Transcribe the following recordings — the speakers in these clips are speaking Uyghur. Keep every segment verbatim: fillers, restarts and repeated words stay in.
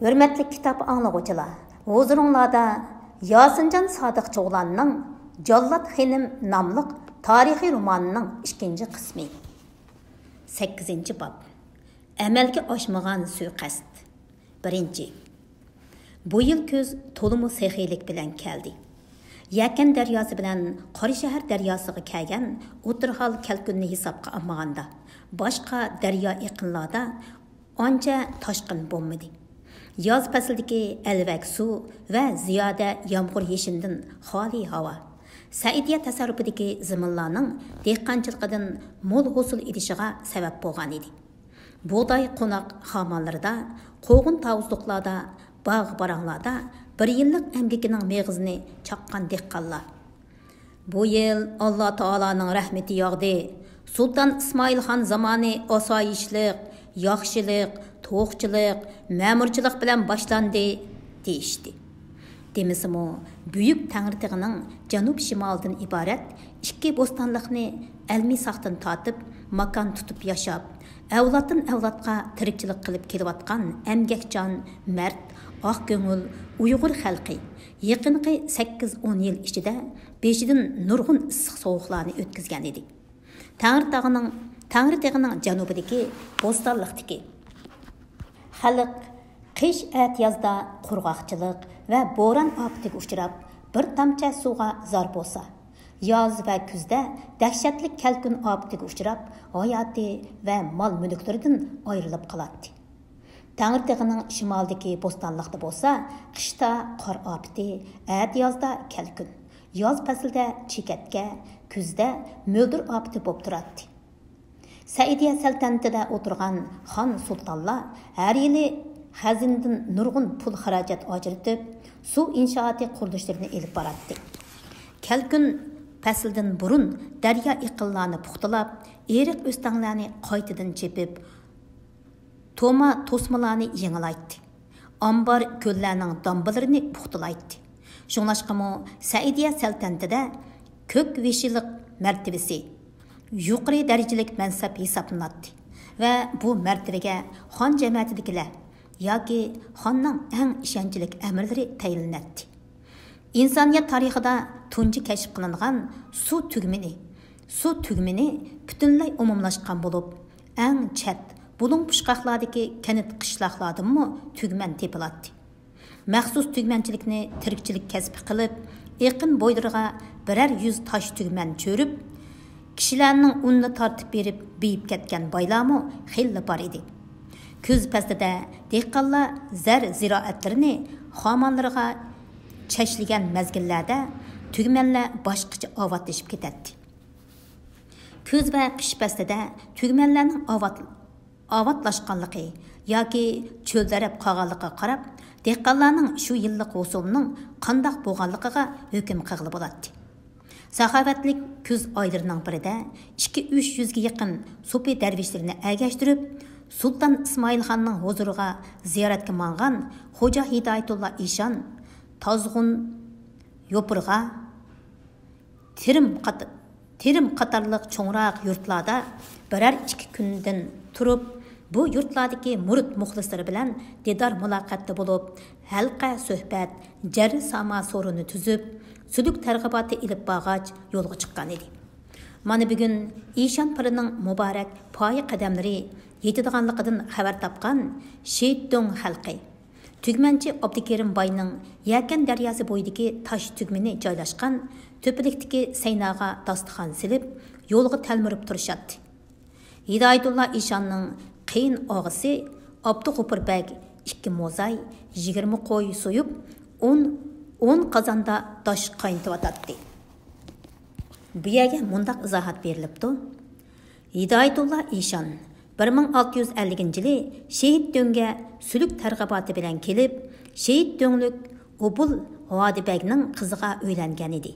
ھۆرمەتلىك كىتاب ئاڭلىغۇچىلار، ھۇزۇرۇڭلاردا ياسىنجان سادىق چوغلاننىڭ جاللات خېنىم ناملىق تارىخىي رومانىنىڭ ئىككىنچى قىسمى. سەككىزىنچى باب. ئەمەلگە ئاشمىغان سۇيىقەست. بىرىنچى. بۇ يىل كۈز تولىمۇ سېخىيلىك بىلەن كەلدى. يەكەن دەرياسى بىلەن قاراشەھەر دەرياسىغا كەلگەن ئوتتۇرا ھال كەلكۈننى ھېسابقا ئالمىغاندا، باشقا دەريا ئېقىنلاردا ئانچە تاشقىن بولمىدى. ياز پەسلىدىكى ئەلۋەك سۇ ۋە زىيادە يامغۇر يېشىندىن خالىي ھاۋا سەئىدىيە تەسەررۇپىدىكى زېمىنلارنىڭ دېھقانچىلىقىدىن مول ھوسۇل ئېلىشىغا سەۋەب بولغان ئىدى. بۇغداي قوناق خامانلىرىدا، قوغۇن تاۋۇزلۇقلاردا، باغ باراڭلاردا بىر يىللىق ئەمگىكىنىڭ مېغىزىنى چاققان دېھقانلار، بۇ يىل ئاللا تائالانىڭ رەھمىتى ياغدى. سۇلتان ئىسمائىل خان زامانى ئاسايىشلىق، ياخشىلىق، توقچىلىق، مەمۇرچىلىق بىلەن باشلاندى، دېيىشتى. دېمىسىمۇ، بۈيۈك تەڭرىتېغىنىڭ جەنۇب شىمالىدىن ئىبارەت ئىككى بوستانلىقنى ئەلمىساقتىن تارتىپ ماكان تۇتۇپ ياشاپ، ئەۋلادتىن ئەۋلادقا تىرىكچىلىك قىلىپ كېلىۋاتقان ئەمگەكچان، مەرد، ئاق كۆڭۈل ئۇيغۇر خەلقى يېقىنقى سەككىز ئون يىل ئىچىدە بېشىدىن نۇرغۇن ئىسسىق سوغۇقلارنى ئۆتكۈزگەن ئىدى. تەڭرىتاغنىڭ، تەڭرىتېغىنىڭ جەنۇبىدىكى بوستانلىقتىكى خەلق قىش ئەتىيازدا قۇرغاقچىلىق ۋە بوران ئاپىتىگە ئۇچراپ، بىر تامچە سۇغا زار بولسا، ياز ۋە كۈزدە دەھشەتلىك كەلكۈن ئاپىتىگە ئۇچراپ، ھاياتى ۋە مال-مۈلۈكلىرىدىن ئايرىلىپ قالاتتى. تەڭرىتېغىنىڭ شىمالىدىكى بوستانلىقتا بولسا، قىشتا قار ئاپىتى، ئەتىيازدا كەلكۈن، ياز پەسلىدە چېكەتكە، كۈزدە مۆلدۈر ئاپىتى بولۇپ تۇراتتى. سەئىدىيە سەلتەنىتىدە ئولتۇرغان خان سۇلتانلار ھەر يىلى خەزىنىدىن نۇرغۇن پۇل خىراجەت ئاجرىتىپ، سۇ ئىنشائاتى قۇرۇلۇشلىرىنى ئېلىپ باراتتى. كەلكۈن پەسلىدىن بۇرۇن دەريا ئېقىنلارنى پۇختىلاپ، ئېرىق ئۆستەڭلەرنى قايتىدىن چېپىپ، توما توسمىلارنى يېڭىلايتتى. ئامبار كۆللەرنىڭ دامبىلىرىنى پۇختىلايتتى. شۇڭلاشقىمۇ سەئىدىيە سەلتەنىتىدە كۆك ۋېشىلىق مەرتىۋىسى يۇقىرى دەرىجىلىك مەنسەپ ھېسابلىناتتى ۋە بۇ مەرتىۋىگە خان جەمەتىدىكىلەر ياكى خاننىڭ ئەڭ ئىشەنچلىك ئەمىرلىرى تەيىنلىنەتتى. ئىنسانىيەت تارىخىدا تۇنجى كەشىپ قىلىنغان سۇ تۈگمىنى، سۇ تۈگمىنى پۈتۈنلەي ئومۇملاشقان بولۇپ، ئەڭ چەت، بۇلۇڭ پۇچقاقلاردىكى كەنت قىشلاقلاردىنمۇ تۈگمەن تېپىلاتتى. مەخسۇس تۈگمەنچىلىكنى تىرىكچىلىك كەسپى قىلىپ، ئېقىن بويلىرىغا بىرەر يۈز تاش تۈگمەن چۆرۈپ، كىشىلەرنىڭ ئۇنىنى تارتىپ بېرىپ بېيىپ كەتكەن بايلارمۇ خېلىلا بار ئىدى. كۈز پەسلىدە دېھقانلار زەر زىرائەتلىرىنى خامانلىرىغا چەشلىگەن مەزگىللەردە تۈگمەنلەر باشقىچە ئاۋاتلىشىپ كېتەتتى. كۈز ۋە قىش پەسلىدە تۈگمەنلەرنىڭ ئاۋات-، ئاۋاتلاشقانلىقى ياكى چۆلدەرەپ قالغانلىقىغا قاراپ، دېھقانلارنىڭ شۇ يىللىق ھوسۇلىنىڭ قانداق بولغانلىقىغا ھۆكۈم قىلغىلى بولاتتى. ساخاۋەتلىك كۈز ئايلىرىنىڭ بىرىدە ئىككى-ئۈچ يۈزگە يېقىن سوپى دەرۋىشلىرىنى ئەگەشتۈرۈپ، سۇلتان ئىسمائىل خاننىڭ ھۇزۇرىغا زىيارەتكە ماڭغان خوجا ھىدايەتۇللا ئىشان تازغۇن، يوپۇرغا، تېرىم قات-، تېرىم قاتارلىق چوڭراق يۇرتلاردا بىرەر ئىككى كۈندىن تۇرۇپ، بۇ يۇرتلاردىكى مۇرىت مۇخلىسلىرى بىلەن دىدار مۇلاقاتتا بولۇپ، ھەلقە سۆھبەت، جەررى ساما سورۇنى تۈزۈپ، سۈلۈك تەرغىباتى ئېلىپ بارغاچ يولغا چىققان ئىدى. مانا بۈگۈن ئىشان پىرىنىڭ مۇبارەك پايە قەدەملىرى يېتىدىغانلىقىدىن خەۋەر تاپقان شېيىتدۆڭ خەلقى، تۈگمەنچى ئابدۇكېرىم باينىڭ يەكەن دەرياسى بويىدىكى تاش تۈگمىنى جايلاشقان تۆپىلىكتىكى سەيناغا داستىخان سېلىپ، يولغا تەلمۈرۈپ تۇرۇشاتتى. ھىدايەتۇللا ئىشاننىڭ قېيىن ئاغىسى ئابدۇغوپۇر بەگ ئىككى موزاي، يىگىرمە قوي سويۇپ، ئون، ئون قازاندا داش قاينىتىۋاتاتتى. بۇ يەرگە مۇنداق ئىزاھات بېرىلىپتۇ. ھىدايەتۇللا ئىشان بىر مىڭ ئالتە يۈز ئەللىكىنچى يىلى شېھىتدۆڭگە سۈلۈك تەرغىباتى بىلەن كېلىپ، شېھىتدۆڭلۈك ئوبۇل ھادى بەگنىڭ قىزىغا ئۆيلەنگەن ئىدى.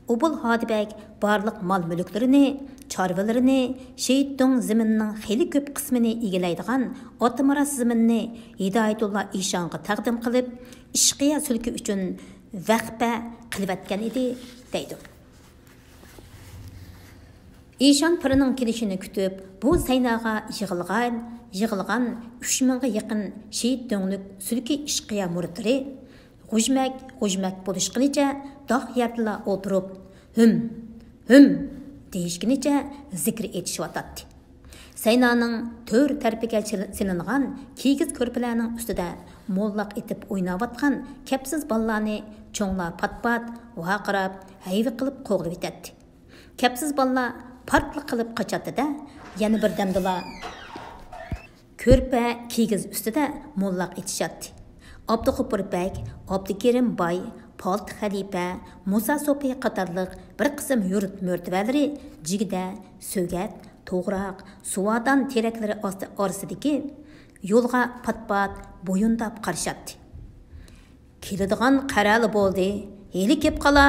ئوبۇل ھادى بەگ بارلىق مال-مۈلۈكلىرىنى، چارۋىلىرىنى شېھىتدۆڭ زېمىنىنىڭ خېلى كۆپ قىسمىنى ئىگىلەيدىغان ئاتىمىراس زېمىننى ھىدايەتۇللا ئىشانغا تەقدىم قىلىپ، ئىشقىيە سۈلكى ئۈچۈن ۋەخپە قىلىۋەتكەن ئىدى، دەيدۇ. ئىشان پىرىنىڭ كېلىشىنى كۈتۈپ، بۇ سەيناغا يىغىلغان يىغىلغان ئۈچ مىڭغا يېقىن شېھىت دۆڭلۈك سۈلكى ئىشقىيا مۇرىتلىرى غۇژمەك، غۇژمەك بولۇشقىنىچە داغ يەردىلا ئولتۇرۇپ، ھۈم، ھۈم دېيىشكىنىچە زىكىر ئېيتىشىۋاتاتتى. سەينانىڭ تۆر تەرىپىگە چېل-، سېلىنغان كىگىز كۆرپىلەرنىڭ ئۈستىدە موللاق ئېتىپ ئويناۋاتقان كەپسىز بالىلارنى چوڭلار پات-پات ۋارقىراپ، ھەيۋە قىلىپ قوغلىۋېتەتتى. كەپسىز بالىلار پارتلا قىلىپ قاچاتتى-دە، يەنە بىردەمدىلا كۆرپە كىگىز ئۈستىدە موللاق ئېتىشاتتى. ئابدۇغوپۇر بەگ، ئابدۇكېرىم باي، پالتىق خەلىپە، مۇسا سوپى قاتارلىق بىر قىسىم يۇرت مۆرتۋەلىرى جىگدە، سۆگەت، توغراق، سۇۋادان تېرەكلىرى ئاستى ئارىسىدىكى يولغا پات-پات بويۇنداپ قارىشاتتى. «كېلىدىغان قەرەلى بولدى، ھېلى كېلىپ قالا»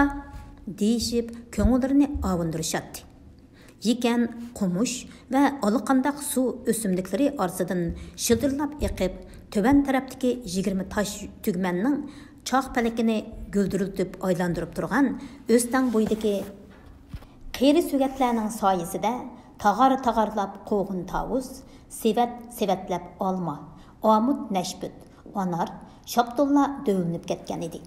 دېيىشىپ، كۆڭۈللىرىنى ئاۋۇندۇرۇشاتتى. يېكەن، قومۇش ۋە ئاللىقانداق سۇ ئۆسۈملۈكلىرى ئارىسىدىن شىلدىرلاپ ئېقىپ، تۆۋەن تەرەپتىكى يىگىرمە تاش تۈگمەننىڭ چاغ پەلىكىنى گۈلدۈرلىتىپ ئايلاندۇرۇپ تۇرغان ئۆستەڭ بويىدىكى قېرى سۆگەتلەرنىڭ سايىسىدە تاغار-تاغارلاپ قوغۇن-تاۋۇز، سېۋەت-سېۋەتلەپ ئالما، ئامۇت-نەشپۈت، ئانار، شاپتۇللار دۆۋىلىنىپ كەتكەن ئىدى.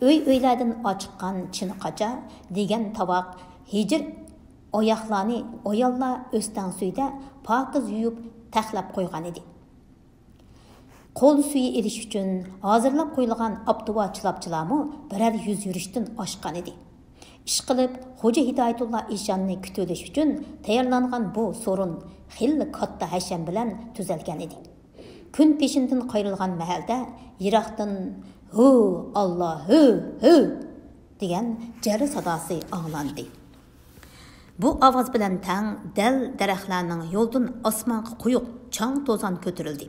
ئۆي-ئۆيلەردىن ئاچىققان چىنە-قاچا، لېگەن-تاۋاق، ھېجىر ئاياغلارنى ئاياللار ئۆستەڭ سۈيىدە پاكىز يۇيۇپ تەخلەپ قويغان ئىدى. قول سۈيى ئېلىش ئۈچۈن ھازىرلاپ قويۇلغان ئاپتۇۋا چىلاپچىلارمۇ بىرەر يۈز يۈرۈشتىن ئاشقان ئىدى. ئىشقىلىپ، خوجا ھىدايەتۇللا ئىشاننى كۈتۈۋېلىش ئۈچۈن تەييارلانغان بۇ سورۇن خېلىلا كاتتا ھەشەم بىلەن تۈزەلگەن ئىدى. كۈن پېشىندىن قايرىلغان مەھەلدە يىراقتىن «ھۇ، ئاللا، ھۆ، ھۆ!» دېگەن جەررە ساداسى ئاڭلاندى. بۇ ئاۋاز بىلەن تەڭ دەل دەرەخلەرنىڭ يولىدىن ئاسمانغا قويۇق چاڭ توزان كۆتۈرۈلدى.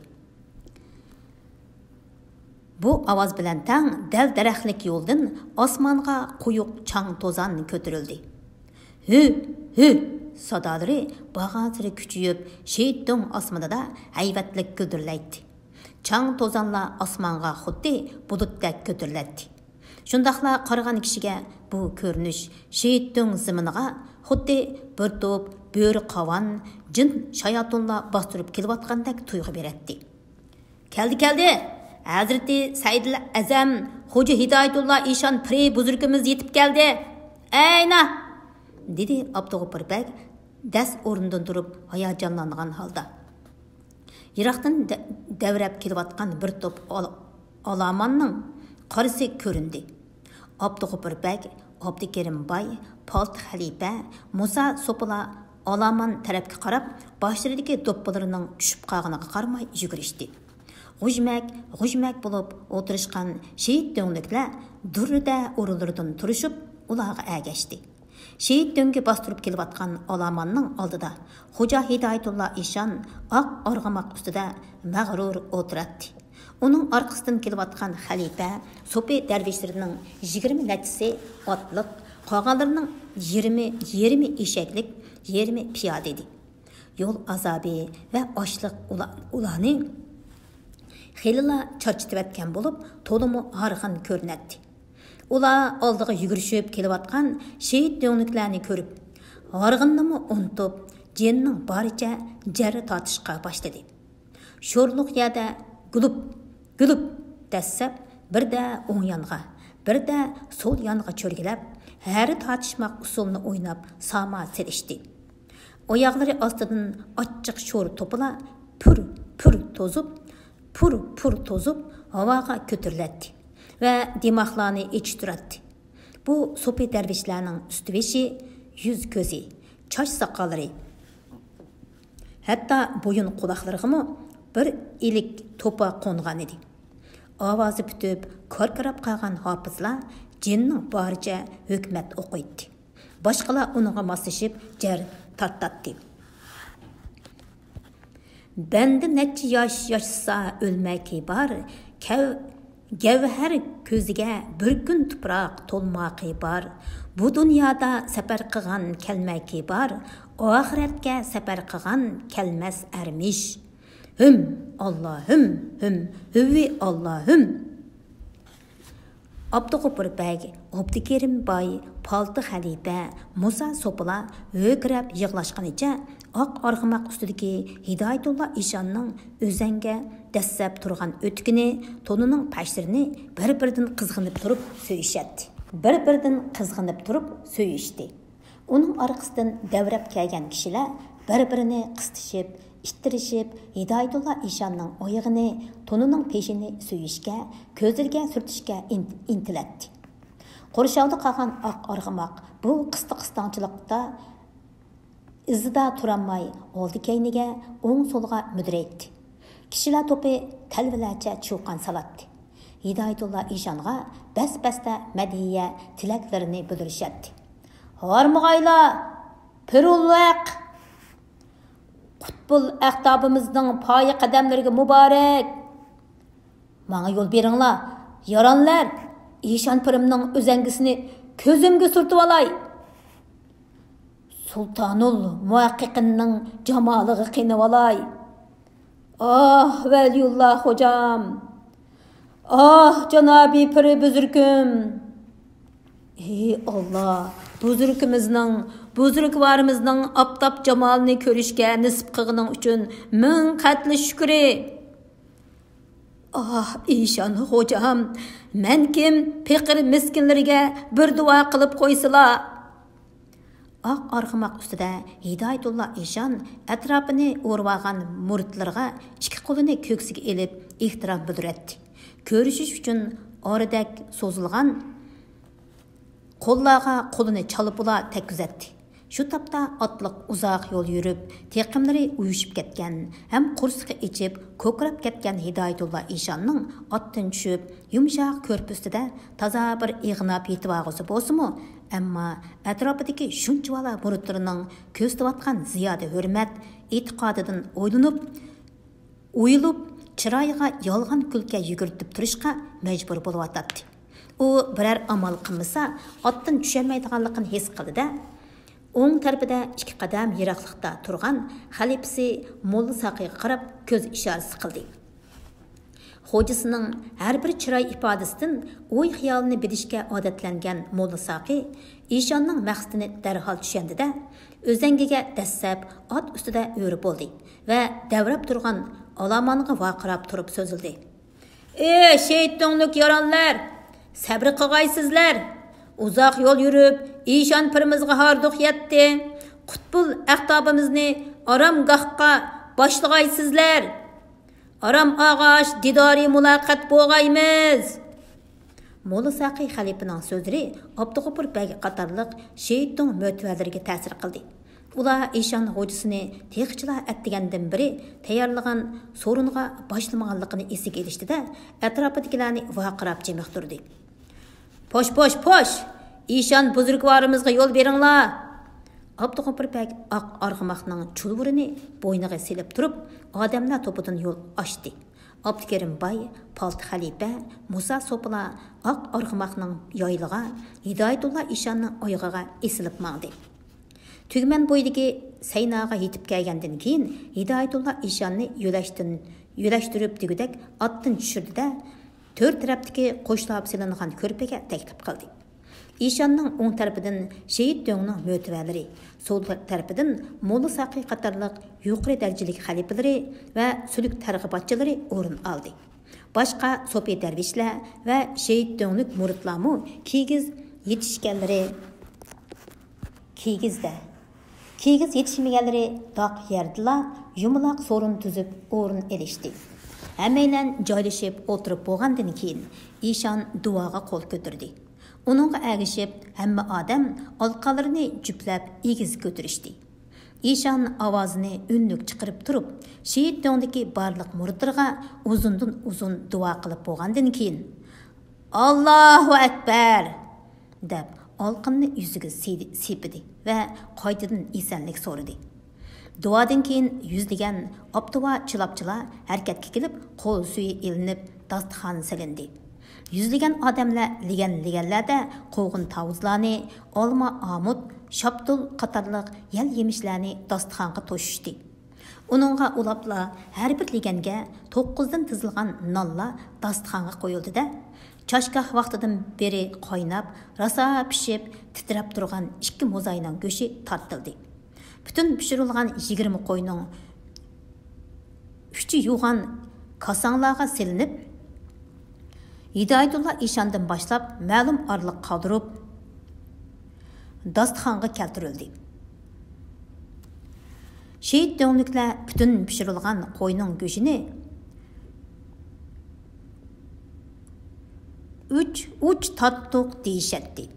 بۇ ئاۋاز بىلەن تەڭ دەل دەرەخلىك يولدىن ئاسمانغا قويۇق چاڭ توزان كۆتۈرۈلدى. «ھۈ، ھۈ!» سادالىرى بارغانسېرى كۈچىيىپ، شېھىت دۆڭ ئاسمىنىدا ھەيۋەتلىك گۈلدۈرلەيتتى. چاڭ توزانلار ئاسمانغا خۇددى بۇلۇتتەك كۆتۈرۈلەتتى. شۇنداقلا قارىغان كىشىگە بۇ كۆرۈنۈش شېھىت دۆڭ زېمىنىغا خۇددى بىر توپ بۆرە قاۋان، جىن شاياتۇنلار باستۇرۇپ كېلىۋاتقاندەك تۇيغۇ بېرەتتى. «كەلدى، كەلدى! ھەزرىتى سەئىدىل ئەزەم خوجا ھىدايەتۇللا ئىشان پىرى بۇزرۇكىمىز يېتىپ كەلدى! ئەينا!» دېدى ئابدۇغوپۇر بەگ دەس ئورنىدىن تۇرۇپ ھاياجانلانغان ھالدا. يىراقتىن دە-، دەۋرەپ كېلىۋاتقان بىر توپ ئال-، ئالاماننىڭ قارىسى كۆرۈندى. ئابدۇغوپۇر بەگ، ئابدۇكېرىم باي، پالتىق خەلىپە، مۇسا سوپىلار ئالامان تەرەپكە قاراپ، باشلىرىدىكى دوپپىلىرىنىڭ چۈشۈپ قالغىنىغا قارىماي يۈگۈرۈشتى. غۇژمەك، غۇژمەك بولۇپ ئولتۇرۇشقان شېھىت دۆڭلۈكلەر دۈررىدە ئورۇنلىرىدىن تۇرۇشۇپ، ئۇلارغا ئەگەشتى. شېھىت دۆڭگە باستۇرۇپ كېلىۋاتقان ئالاماننىڭ ئالدىدا خوجا ھىدايەتۇللا ئىشان ئاق ئارغىماق ئۈستىدە مەغرۇر ئولتۇراتتى. ئۇنىڭ ئارقىسىدىن كېلىۋاتقان خەلىپە، سوپى دەرۋىشلىرىنىڭ يىگىرمە نەچچىسى ئاتلىق، قالغانلىرىنىڭ يېرىمى، يېرىمى ئېشەكلىك، يېرىمى پىيادە ئىدى. يول ئازابى ۋە ئاچلىق ئۇلا-، ئۇلارنى خېلىلا چارچىتىۋەتكەن بولۇپ، تولىمۇ ھارغىن كۆرۈنەتتى. ئۇلار ئالدىغا يۈگۈرۈشۈپ كېلىۋاتقان شېھىت دۆڭلۈكلەرنى كۆرۈپ، ھارغىننىمۇ ئۇنتۇپ، جېنىنىڭ بارىچە جەررە تارتىشقا باشلىدى. شورلۇق يەردە گۈلۈپ، گۈلۈپ دەسسەپ، بىردە ئوڭ يانغا، بىردە سول يانغا چۆرگىلەپ، ھەرە تارتىشماق ئۇسسۇلىنى ئويناپ ساما سېلىشتى. ئاياغلىرى ئاستىدىن ئاچچىق شور توپىلا پۈر، پۈر توزۇپ، پۇر، پۇر توزۇپ ھاۋاغا كۆتۈرۈلەتتى ۋە دىماغلارنى ئېچىشتۇراتتى. بۇ سوپى دەرۋىشلەرنىڭ ئۈستى بېشى، يۈز كۆزى، چاچ ساقاللىرى، ھەتتا بويۇن قۇلاقلىرىغىمۇ بىر ئىلىك توپا قونغانىدى. ئاۋازى پۈتۈپ، كاركىراپ قالغان ھاپىزلار جېنىنىڭ بارىچە ھۆكۈمەت ئوقۇيتتى. باشقىلار ئۇنىڭغا ماسلىشىپ جەر تارتاتتى. بەندە نەچچە ياش ياشىسا ئۆلمەكى بار، كەۋ-، گەۋھەر كۆزىگە بىر كۈن تۇپراق تولماقى بار. بۇ دۇنيادا سەپەر قىلغان كەلمەكى بار، ئاخىرەتكە سەپەر قىلغان كەلمەس ئەرمىش. ھىم، ئاللا ھىم، ھىم، ھۈۋۋى ئاللا ھىم. ئابدۇغوپۇر بەگ، ئابدۇكېرىم باي، پالتا خەلىپە، مۇسا سوپىلار ھۆركىرەپ يىغلاشقىنىچە ئاق ئارغىماق ئۈستىدىكى ھىدايەتۇللا ئىشاننىڭ ئۆزەڭگە دەسسەپ تۇرغان ئۆتۈكىنى، تونىنىڭ پەشلىرىنى بىر-بىرىدىن قىزغىنىپ تۇرۇپ سۆيۈشەتتى. بىر-بىرىدىن قىزغىنىپ تۇرۇپ سۆيۈشتى. ئۇنىڭ ئارقىسىدىن دەۋرەپ كەلگەن كىشىلەر بىر-بىرىنى قىستىشىپ، ئىتتىرىشىپ، ھىدايەتۇللا ئىشاننىڭ ئايىغىنى، تونىنىڭ پېشىنى سۆيۈشكە، كۆزلىرىگە سۈرتۈشكە ئىنت-، ئىنتىلەتتى. قورشاۋدا قالغان ئاق ئارغىماق بۇ قىستاڭ-قىستاڭچىلىقتا ئىزىدا تۇرالماي، ئالدى-كەينىگە، ئوڭ-سولغا مۈدۈرەيتتى. كىشىلەر توپى تەلۋىلەرچە چۇقان سالاتتى. ھىدايەتۇللا ئىشانغا بەس-بەستە مەدھىيە تىلەكلىرىنى بىلدۈرۈشەتتى. ھارمىغايلا، پىرۇلۋەق! قۇتبۇل ئەقتابىمىزنىڭ پايە قەدەملىرىگە مۇبارەك! ماڭا يول بېرىڭلار، يارانلار! ئىشان پىرىمنىڭ ئۆزەڭگىسىنى كۆزۈمگە سۈرتۈۋالاي! سۇلتانۇل مۇھەققىقىننىڭ جامالىغا قېنىۋالاي! ئاھ، ۋەلىيۇللا خوجام! ئاھ، جانابىي پىرى بۈزرۈكۈم! ئى ئاللا، بۈزرۈكىمىزنىڭ، بۈزرۈكۋارىمىزنىڭ ئاپتاپ جامالىنى كۆرۈشكە نېسىپ قىلغىنىڭ ئۈچۈن مىڭ قەتلى شۈكرى! ئاھ، ئىشان خوجام، مەن كىم، پېقىر مىسكىنلىرىگە بىر دۇئا قىلىپ قويسىلا! ئاق ئارغىماق ئۈستىدە ھىدايەتۇللا ئىشان ئەتراپىنى ئورىۋالغان مۇرىتلىرىغا ئىككى قولىنى كۆكسىگە ئېلىپ ئېھتىرام بىلدۈرەتتى. كۆرۈشۈش ئۈچۈن ئارىدەك سوزۇلغان قوللارغا قولىنى چالپۇلا تەگكۈزەتتى. شۇ تاپتا ئاتلىق ئۇزاق يول يۈرۈپ، تېقىملىرى ئۇيۇشۇپ كەتكەن ھەم قورسىقى ئېچىپ، كوكىراپ كەتكەن ھىدايەتۇللا ئىشاننىڭ ئاتتىن چۈشۈپ، يۇمشاق كۆرپە ئۈستىدە تازا بىر ئېغىناپ يېتىۋالغۇسى بولسىمۇ، ئەمما ئەتراپىدىكى شۇنچىۋالا مۇرىتلىرىنىڭ كۆرسىتىۋاتقان زىيادە ھۆرمەت ئېتىقادىدىن ئويلىنىپ، ئويۇلۇپ، چىرايىغا يالغان كۈلكە يۈگۈرتۈپ تۇرۇشقا مەجبۇر بولۇۋاتاتتى. ئۇ بىرەر ئامال قىلمىسا، ئاتتىن چۈشەلمەيدىغانلىقىنى ھېس قىلدى-دە، ئوڭ تەرىپىدە ئىككى قەدەم يىراقلىقتا تۇرغان خەلىپىسى موللا ساقىيغا قاراپ كۆز ئىشارىسى قىلدى. خوجىسىنىڭ ھەر بىر چىراي ئىپادىسىدىن ئوي-خىيالىنى بىلىشكە ئادەتلەنگەن موللا ساقىي ئىشاننىڭ مەقسىتىنى دەرھال چۈشەندى-دە، ئۆزەڭگىگە دەسسەپ ئات ئۈستىدە ئۆرە بولدى ۋە دەۋرەپ تۇرغان ئالامانغا ۋارقىراپ تۇرۇپ سۆزلىدى. ئى شېھىت دۆڭلۈك يارانلار! سەبرى قىلغايسىزلەر! ئۇزاق يول يۈرۈپ، ئىشان پىرىمىزغا ھاردۇق يەتتى. قۇتبۇل ئەقتابىمىزنى ئارامگاھقا باشلىغايسىزلەر! ئارام ئالغاچ، دىدارى مۇلاقات بولغايمىز! موللا ساقىي خەلىپىنىڭ سۆزلىرى ئابدۇغوپۇر بەگ قاتارلىق شېھىت دۆڭ مۆتىۋەرلىرىگە تەسىر قىلدى. ئۇلار ئىشان غوجىسىنى تېخىچىلا ئەتىگەندىن بېرى تەييارلىغان سورۇنغا باشلىمىغانلىقىنى ئېسىگە ئېلىشتى-دە، ئەتراپىدىكىلەرنى ۋارقىراپ چىمىقتۇردى. پوش، پوش، پوش! ئىشان بۇزرۇكۋارىمىزغا يول بېرىڭلار! ئابدۇغوپۇر بەگ ئاق ئارغىماقنىڭ چۇلۋۇرىنى بوينىغا سېلىپ تۇرۇپ، ئادەملەر توپىدىن يول ئاچتى. ئابدۇكېرىم باي، پالتا خەلىپە، مۇسا سوپىلار ئاق ئارغىماقنىڭ يايلىغا، ھىدايەتۇللا ئىشاننىڭ ئايىغىغا ئېسىلىپ ماڭدى. تۈگمەن بويىدىكى سەيناغا يېتىپ كەلگەندىن كېيىن، ھىدايەتۇللا ئىشاننى يۆلەشتىن، يۆلەشتۈرۈپ دېگۈدەك ئاتتىن چۈشۈردى-دە، تۆر تەرەپتىكى قوشلاپ سېلىنغان كۆرپىگە تەكلىپ قىلدى. ئىشاننىڭ ئوڭ تەرىپىدىن شېھىت دۆڭنىڭ مۆتىۋەرلىرى، سول تەرىپىدىن موللا ساقىي قاتارلىق يۇقىرى دەرىجىلىك خەلىپىلىرى ۋە سۈلۈك تەرغىباتچىلىرى ئورۇن ئالدى. باشقا سوپى دەرۋىشلەر ۋە شېھىت دۆڭلۈك مۇرىتلارمۇ كىگىز يېتىشكەنلىرى كىگىزدە، كىگىز يېتىشمىگەنلىرى داق يەردىلا يۇمىلاق سورۇن تۈزۈپ ئورۇن ئېلىشتى. ھەممەيلەن جايلىشىپ ئولتۇرۇپ بولغاندىن كېيىن، ئىشان دۇئاغا قول كۆتۈردى. ئۇنىڭغا ئەگىشىپ، ھەممە ئادەم ئالقانلىرىنى جۈپلەپ ئېگىز كۆتۈرۈشتى. ئىشان ئاۋازىنى ئۈنلۈك چىقىرىپ تۇرۇپ، شېھىت دۆڭدىكى بارلىق مۇرىتلىرىغا ئۇزۇندىن ئۇزۇن دۇئا قىلىپ بولغاندىن كېيىن، «ئاللاھۇ ئەكبەر!» دەپ، ئالقىننى يۈزىگە سىيدى-، سىيپىدى ۋە قايتىدىن ئېسەنلىك سورىدى. دۇئادىن كېيىن يۈزلىگەن ئاپتۇۋا چىلاپچىلار ھەرىكەتكە كېلىپ، قول سۈيى ئېلىنىپ، داستىخان سېلىندى. يۈزلىگەن ئادەملەر لېگەن-لېگەنلەردە قوغۇن-تاۋۇزلارنى، ئالما-ئامۇت، شاپتۇل قاتارلىق يەل-يېمىشلەرنى داستىخانغا توشۇشتى. ئۇنىڭغا ئۇلاپلا ھەر بىر لېگەنگە توققۇزدىن تىزىلغان نانلار داستىخانغا قويۇلدى-دە، چاشگاھ ۋاقتىدىن بېرى قايناپ، راسا پىشىپ، تىترەپ تۇرغان ئىككى موزاينىڭ گۆشى تارتىلدى. پۈتۈن پىشۇرۇلغان يىگىرمە قوينىڭ ئۈچى يوغان كاساڭلارغا سېلىنىپ، ھىدايەتۇللا ئىشاندىن باشلاپ مەلۇم ئارىلىق قالدۇرۇپ، داستىخانغا كەلتۈرۈلدى. شېھىت دۆڭلۈكلەر پۈتۈن پىشۇرۇلغان قوينىڭ گۆشىنى ئۇچ، ئۇچ تارتتۇق دېيىشەتتى.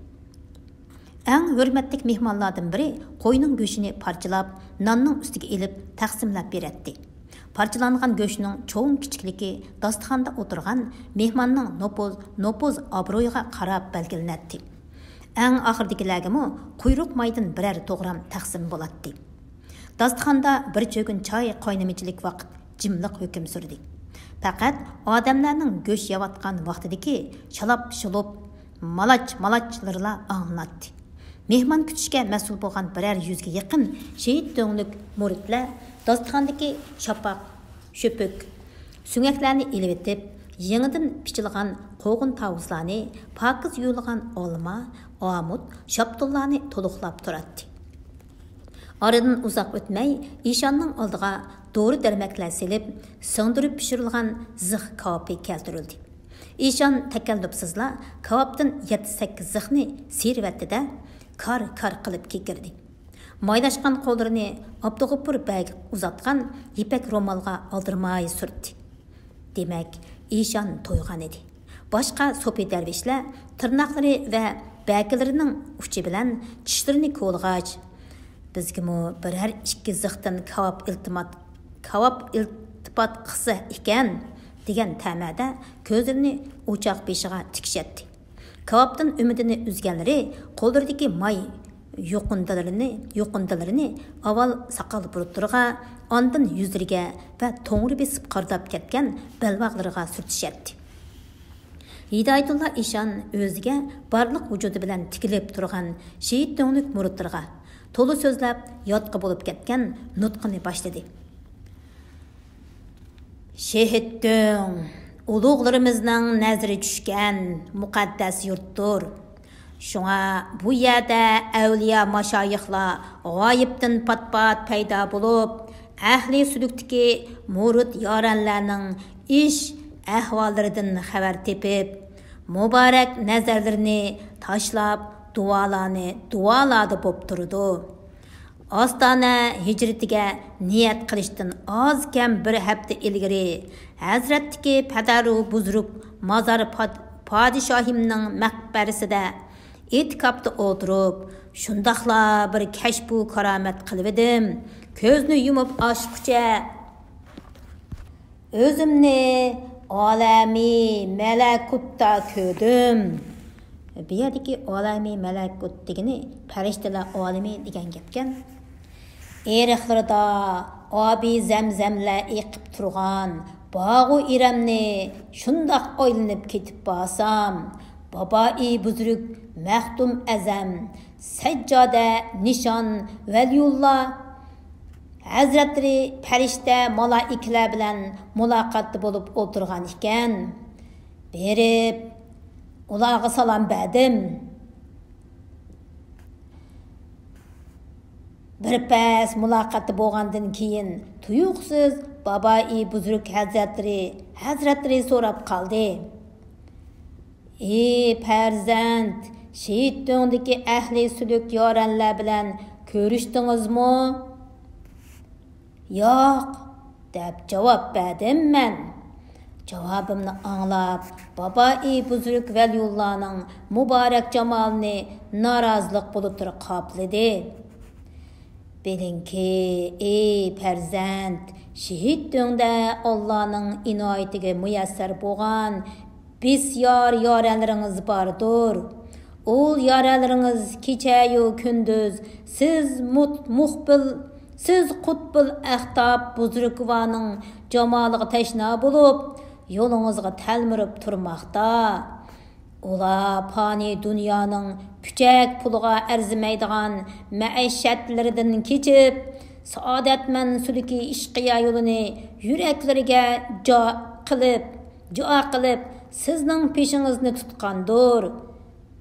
ئەڭ ھۆرمەتلىك مېھمانلاردىن بىرى قوينىڭ گۆشىنى پارچىلاپ، ناننىڭ ئۈستىگە ئېلىپ تەقسىملەپ بېرەتتى. پارچىلانغان گۆشنىڭ چوڭ كىچىكلىكى داستىخاندا ئولتۇرغان مېھماننىڭ نوپۇز، نوپۇز ئابرۇيىغا قاراپ بەلگىلىنەتتى. ئەڭ ئاخىرىدىكىلەرگىمۇ قۇيرۇق مايدىن بىرەر توغرام تەقسىم بولاتتى. داستىخاندا بىر چۆگۈن چاي قاينىمىچىلىك ۋاقىت جىملىق ھۆكۈم سۈردى. پەقەت ئادەملەرنىڭ گۆش يەۋاتقان ۋاقتىدىكى شالاپ-شۇلۇپ، مالاچ-مالاچلىرىلا ئاڭلىناتتى. مېھمان كۈتۈشكە مەسئۇل بولغان بىرەر يۈزگە يېقىن شېھىت دۆڭلۈك مۇرىتلەر داستىخاندىكى شاپاق، شۆپۈك، سۆڭەكلەرنى ئېلىۋېتىپ، يېڭىدىن پىچىلغان قوغۇن-تاۋۇزلارنى، پاكىز يۇيۇلغان ئالما، ئامۇت، شاپتۇللارنى تولۇقلاپ تۇراتتى. ئارىدىن ئۇزاق ئۆتمەي، ئىشاننىڭ ئالدىغا دورا-دەرمەكلەر سېلىپ، سىڭدۈرۈپ پىشۇرۇلغان زىخ كاۋىپى كەلتۈرۈلدى. ئىشان تەكەللۇپسىزلا كاۋاپتىن يەتتە-سەككىز زىخنى سىيرىۋەتتى-دە، كار-كار قىلىپ كېكىردى. مايلاشقان قوللىرىنى ئابدۇغوپۇر بەگ ئۇزاتقان يىپەك رومالغا ئالدىرىماي سۈرتتى. دېمەك، ئىشان تويغان ئىدى. باشقا سوپى دەرۋىشلەر تىرناقلىرى ۋە بەكىلىرىنىڭ ئۇچى بىلەن چىشلىرىنى كولىغاچ، بىزگىمۇ بىرەر ئىككى زىختىن كاۋاپ ئىلتىمات، كاۋاپ ئىلتىپات قىلسا ئىكەن، دېگەن تەمەدە كۆزلىرىنى ئوچاق بېشىغا تىكىشەتتى. كاۋاپتىن ئۈمىدىنى ئۈزگەنلىرى قوللىرىدىكى ماي يۇقۇندىلىرىنى، يۇقۇندىلىرىنى ئاۋۋال ساقال بۇرۇتلىرىغا، ئاندىن يۈزلىرىگە ۋە توڭرا بېسىپ قارىداپ كەتكەن بەلباغلىرىغا سۈرتۈشەتتى. ھىدايەتۇللا ئىشان ئۆزىگە بارلىق ۋۇجۇدى بىلەن تىكىلىپ تۇرغان شېھىت دۆڭلۈك مۇرىتلىرىغا تولا سۆزلەپ، ياتقا بولۇپ كەتكەن نۇتقىنى باشلىدى. شېھىت دۆڭ، ئۇلۇغلىرىمىزنىڭ نەزىرى چۈشكەن مۇقەددەس يۇرتتۇر. شۇڭا بۇ يەردە ئەۋلىيا ماشايىخلار غايىبتىن پات-پات پەيدا بولۇپ، ئەھلى سۈلۈكتىكى مۇرىت يارەنلەرنىڭ ئىش ئەھۋاللىرىدىن خەۋەر تېپىپ، مۇبارەك نەزەرلىرىنى تاشلاپ، دۇئالارنى دۇئالاردا بوپ تۇرىدۇ. ئاستانە ھىجرىتىگە نىيەت قىلىشتىن ئاز كەم بىر ھەپتە ئىلگىرى، ھەزرەتتىكى پەدەرۇ بۇزرۇك مازار پاد-، پادىشاھىمنىڭ مەقبەرىسىدە ئېتىكاپتا ئولتۇرۇپ، شۇنداقلا بىر كەشپۇ كارامەت قىلىۋىدىم. كۆزنى يۇمۇپ ئاچقۇچە ئۆزۈمنى ئالەمى مەلەكۇتتا كۆردۈم. بۇ يەردىكى ئالەمى مەلەكۇت دېگىنى پەرىشتىلەر ئالىمى دېگەن گەپكەن. ئېرىقلىرىدا ئابى زەمزەملەر ئېقىپ تۇرغان باغۇ ئىرەمنى شۇنداق ئايلىنىپ كېتىپ بارسام، بابائى بۇزرۇك مەختۇم ئەزەم، سەججادە نىشان ۋەلىيۇللا ھەزرەتلىرى پەرىشتە مالائىكىلەر بىلەن مۇلاقاتتا بولۇپ ئولتۇرغان ئىكەن. بېرىپ، ئۇلارغا سالام بەردىم. بىر پەس مۇلاقاتتا بولغاندىن كېيىن، تۇيۇقسىز بابائى بۇزرۇك ھەزرەتلىرى، ھەزرەتلىرى سوراپ قالدى. ئى پەرزەنت، شېھىت دۆڭدىكى ئەھلى سۈلۈك يارەنلەر بىلەن كۆرۈشتىڭىزمۇ؟ ياق، دەپ جاۋاب بەردىم مەن. جاۋابىمنى ئاڭلاپ، بابائى بۇزرۇك ۋەلىيۇللانىڭ مۇبارەك جامالىنى نارازىلىق بۇلۇتلىرى قاپلىدى. بىلىڭكى، ئى پەرزەنت، شېھىت دۆڭدە ئاللانىڭ ئىنايىتىگە مۇيەسسەر بولغان بىسيار يارەنلىرىڭىز باردۇر. ئۇ يارەنلىرىڭىز كېچەيۇ كۈندۈز سىز مۇت-، مۇقبىل، سىز قۇتبۇل ئەختاب بۇزرۇكۋانىڭ جامالىغا تەشنا بولۇپ، يولىڭىزغا تەلمۈرۈپ تۇرماقتا. ئۇلار پانىي دۇنيانىڭ پۈچەك پۇلىغا ئەرزىمەيدىغان مەئىشەتلىرىدىن كېچىپ، سائادەتمەن سۈلۈكى ئىشقىيا يولىنى يۈرەكلىرىگە جا قىلىپ، جۇئا قىلىپ، سىزنىڭ پېشىڭىزنى تۇتقاندۇر.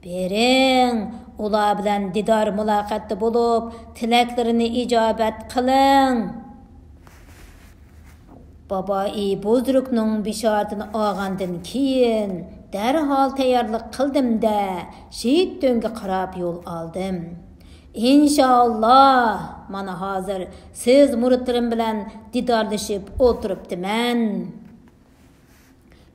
بېرىڭ، ئۇلار بىلەن دىدار مۇلاقاتتا بولۇپ، تىلەكلىرىنى ئىجابەت قىلىڭ. بابائى بۇزرۇكنىڭ بېشارىتىنى ئالغاندىن كېيىن، دەرھال تەييارلىق قىلدىم-دە، شېھىت تۆڭگە قاراپ يول ئالدىم. ئىنشائاللا، مانا ھازىر سىز مۇرىتلىرىم بىلەن دىدارلىشىپ ئولتۇرۇپتىمەن.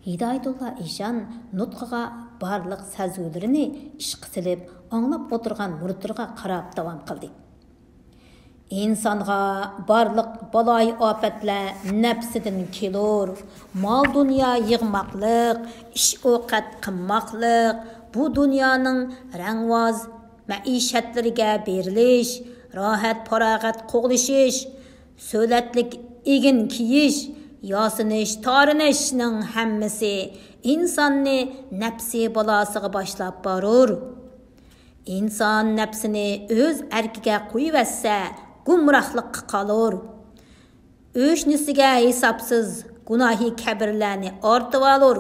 ھىدايەتۇللا ئىشان نۇتقىغا بارلىق سەزگۈلىرىنى ئىشقا سېلىپ، ئاڭلاپ ئولتۇرغان مۇرىتلىرىغا قاراپ داۋام قىلدى. ئىنسانغا بارلىق بالايىئاپەتلەر نەپسىدىن كېلۇر. مال-دۇنيا يىغماقلىق، ئىش-ئوقەت قىلماقلىق، بۇ دۇنيانىڭ رەڭۋاز مەئىشەتلىرىگە بېرىلىش، راھەت-پاراغەت قوغلىشىش، سۆلەتلىك ئېگىن كىيىش، ياسىنىش-تارىنىشنىڭ ھەممىسى ئىنساننى نەپسى بالاسىغا باشلاپ بارۇر. ئىنسان نەپسىنى ئۆز ئەركىگە قويۇۋەتسە، گۇمراھلىققا قالۇر. ئۆشنىسىگە ھېسابسىز گۇناھى كەبىرلەرنى ئارتىۋالۇر.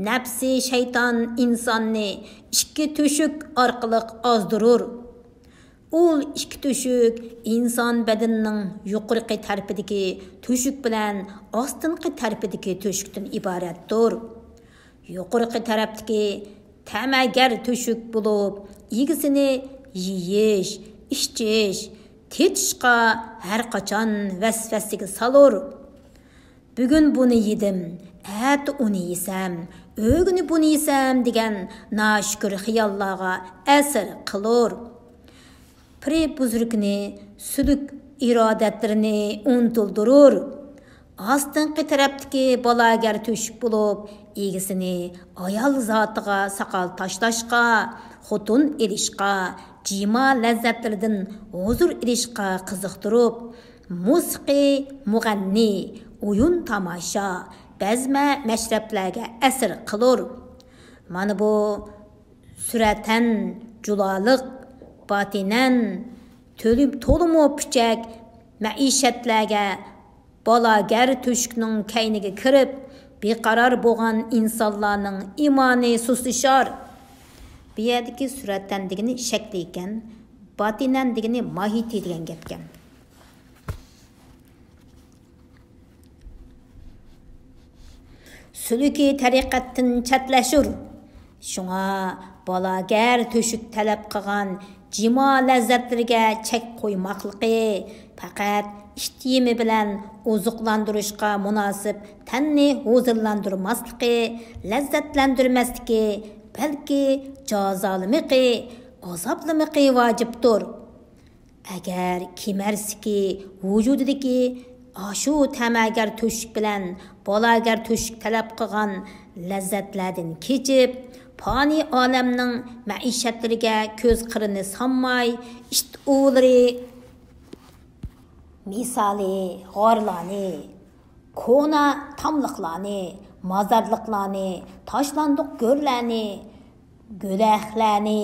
نەپسى شەيتان ئىنساننى ئىككى تۆشۈك ئارقىلىق ئازدۇرۇر. ئۇل ئىككى تۆشۈك ئىنسان بەدىنىنىڭ يۇقىرىقى تەرىپىدىكى تۆشۈك بىلەن ئاستىنقى تەرىپىدىكى تۆشۈكتىن ئىبارەتتۇر. يۇقىرىقى تەرەپتىكى تەمەگەر تۆشۈك بولۇپ، ئىگىسىنى يېيىش، ئىچىش، تېتىشقا ھەرقاچان ۋەسۋەسىگە سالۇر. بۈگۈن بۇنى يېدىم، ئەتە ئۇنى يېسەم، ئۆگۈنى بۇنى يېسەم دېگەن ناشۈكۈر خىياللارغا ئەسىر قىلۇر. پىرى بۇزرۇكنى، سۈلۈك ئىرادەتلىرىنى ئۇنتۇلدۇرۇر. ئاستىنقى تەرەپتىكى بالاگەر تۆشۈك بولۇپ، ئىگىسىنى ئايال زاتىغا ساقال تاشلاشقا، خوتۇن ئېلىشقا، جىما لەززەتلىرىدىن ھۇزۇر ئېلىشقا قىزىقتۇرۇپ، مۇسىقى، مۇغەننى، ئويۇن تاماشا، بەزمە مەشرەپلەرگە ئەسىر قىلۇر. مانا بۇ سۈرەتەن جۇلالىق، باتىنەن تۆلە-، تولىمۇ پۈچەك مەئىشەتلەرگە بالاگەر تۆشۈكنىڭ كەينىگە كىرىپ، بىقارار بولغان ئىنسانلارنىڭ ئىمانى سۇسلىشار. بۇ يەردىكى سۈرەتەن دېگىنى شەكلى ئىكەن، باتىنەن دېگىنى ماھىيىتى دېگەن گەپكەن. سۈلۈكى تەرىقەتتىن چەتلەشۇر. شۇڭا بالاگەر تۆشۈك تەلەپ قىلغان جىما لەززەتلىرىگە چەك قويماقلىقى، پەقەت ئىت يېمى بىلەن ئوزۇقلاندۇرۇشقا مۇناسىپ تەننى ھۇزۇرلاندۇرماسلىقى، لەززەتلەندۈرمەسلىكى، بەلكى جازالىمىقى، ئازابلىمىقى ۋاجىپتۇر. ئەگەر كېمەرسىكى ۋۇجۇدىدىكى ئاشۇ تەمەگەر تۆشۈك بىلەن بالاگەر تۆشۈك تەلەپ قىلغان لەززەتلەردىن كېچىپ، پانىي ئالەمنىڭ مەئىشەتلىرىگە كۆز قىرىنى سالماي، ئىت ئۇۋىلىرى مىسالى غارلارنى، كونا تاملىقلارنى، مازارلىقلارنى، تاشلاندۇق گۆرلەرنى، گۆلەخلەرنى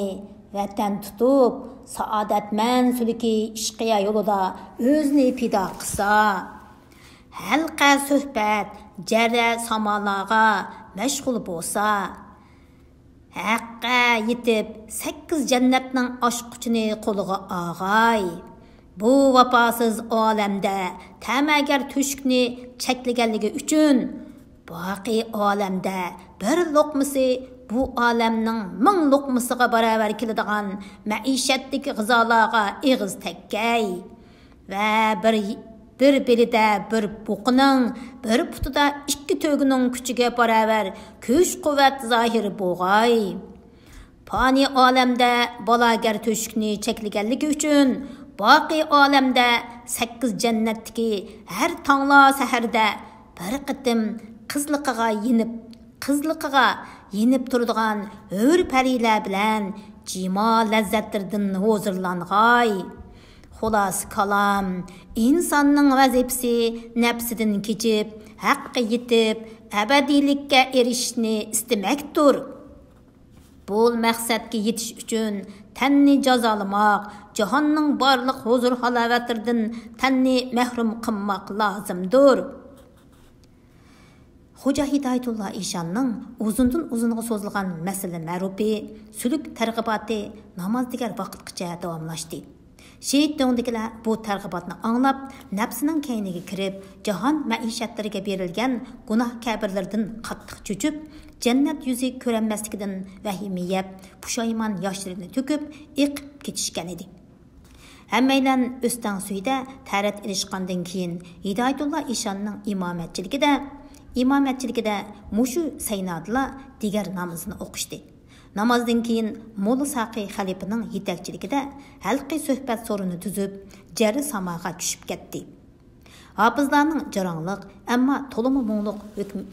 ۋەتەن تۇتۇپ، سائادەتمەن سۈلۈكى ئىشقىيە يولىدا ئۆزىنى پىدا قىلسا، ھەلقە سۆھبەت، جەررە سامالارغا مەشغۇل بولسا، ھەققە يېتىپ، سەككىز جەننەتنىڭ ئاچقۇچىنى قولىغا ئالغاي. بۇ ۋاپاسىز ئالەمدە تەمەگەر تۆشۈكنى چەكلىگەنلىكى ئۈچۈن، باقىي ئالەمدە بىر لوقمىسى بۇ ئالەمنىڭ مىڭ لوقمىسىغا باراۋەر كېلىدىغان مەئىشەتلىك غىزالارغا ئېغىز تەگكەي. ۋە بىر، بىر بېلىدە بىر بۇقىنىڭ، بىر پۇتىدا ئىككى تۆگىنىڭ كۈچىگە باراۋەر كۈچ-قۇۋۋەت زاھىر بولغاي. پانىي ئالەمدە بالاگەر تۆشۈكنى چەكلىگەنلىكى ئۈچۈن، باقىي ئالەمدە سەككىز جەننەتتىكى ھەر تاڭلا سەھەردە بىر قېتىم قىزلىقىغا يېنىپ، قىزلىقىغا يېنىپ تۇرىدىغان ھۆر پەرىلەر بىلەن جىما لەززەتلىرىدىن ھۇزۇرلانغاي. خۇلاسە كالام، ئىنساننىڭ ۋەزىپىسى نەپسىدىن كېچىپ، ھەققە يېتىپ، ئەبەدىيلىككە ئېرىشىشنى ئىستىمەكتۇر. بۇ مەقسەتكە يېتىش ئۈچۈن تەننى جازالىماق، جاھاننىڭ بارلىق ھۇزۇر-ھالاۋەتلىرىدىن تەننى مەھرۇم قىلماق لازىمدۇر. خوجا ھىدايەتۇللا ئىشاننىڭ ئۇزۇندىن ئۇزۇنغا سوزۇلغان مەسىلە مەرۇپى، سۈلۈك تەرغىباتى ناماز دېگەر ۋاقىتقىچە داۋاملاشتى. شېيىت دۆڭدىكىلەر بۇ تەرغىباتنى ئاڭلاپ، نەپسىنىڭ كەينىگە كىرىپ، جاھان مەئىشەتلىرىگە بېرىلگەن گۇناھ كەبىرلىرىدىن قاتتىق چۆچۈپ، جەننەت يۈزى كۆرەلمەسلىكىدىن ۋەھىمە يەپ، پۇشايمان ياشلىرىنى تۆكۈپ، ئېقىپ كېتىشكەن ئىدى. ھەممەيلەن ئۆستەڭ سۈيىدە تەرەت ئېلىشقاندىن كېيىن، ھىدايەتۇللا ئىشاننىڭ ئىمامەتچىلىكىدە، ئىمامەتچىلىكىدە مۇشۇ سەينادىلا دىگەر نامىزىنى ئوقۇشتى. نامازدىن كېيىن موللا ساقى خەلىپىنىڭ يېتەكچىلىكىدە ھەلقى سۆھبەت سورۇنى تۈزۈپ، جەررى ساماغا چۈشۈپ كەتتى. ھاپىزلارنىڭ جاراڭلىق، ئەمما تولىمۇ مۇڭلۇق ھۆكم-،